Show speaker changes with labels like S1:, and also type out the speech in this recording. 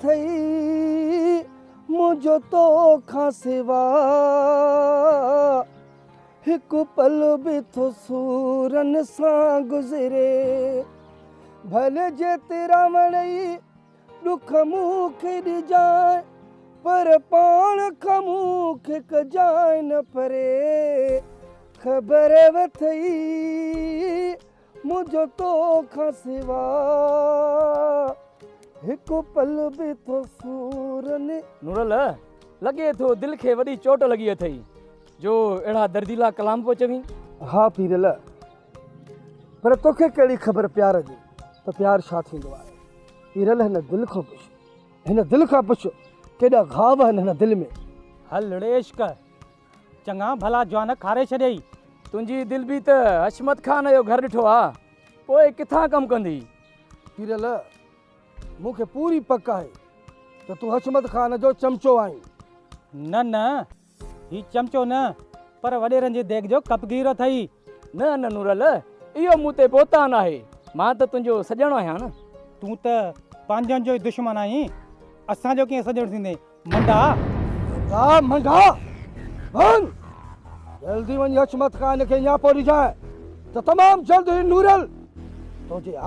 S1: اٿئي منهنجو تو کان سوا هڪ پل به ٿو سورن سان گذري ڀلي جيترا وڻئي ڏک مون کي ڏجانء پر پاڻ کان مون کي ڪجانء نه پري خبر اٿئي منهنجو تو کان سوا هڪ پل به ٿو سورن.
S2: نورل، لڳي ٿو دل کي وڏي چوٽ لڳي اٿئي جو اهڙا درديلا ڪلام پيو چوين.
S1: ها پيرل، پر توکي ڪهڙي خبر پيار جي ته پيار ڇا ٿيندو آهي. پيرل هن دل کان پڇ، هن دل کان پڇ ڪيڏا گهاو آهن هن دل ۾.
S3: هل ڙي عشق، چڱا ڀلا جوان کاري ڇڏيئي.
S2: تنهنجي دل به ته حشمت خان جو گهر ڏٺو آ، پوء ڪٿان ڪم ڪندي؟
S1: پيرل، مون کي پوري پڪ آهي ته تون حشمت خان جو چمچو آهين.
S3: نه نه، هي چمچو نه پر وڏيرن جي ديڳ جو ڪپگير اٿئي.
S2: نه نه نورل، اهو مون تي بهتان آهي، مان ته تنهنجو سڄڻ آهيان نه.
S3: تون ته پنهنجن جو ئي دشمن آهين، اسان جو ڪيئن سڄڻ ٿيندين، منڊا.
S1: منڊا، منڊا، وڃ جلدي وڃي حشمت خان کي نياپو ڏجانء ته تمام جلد هي نورل تنهنجي.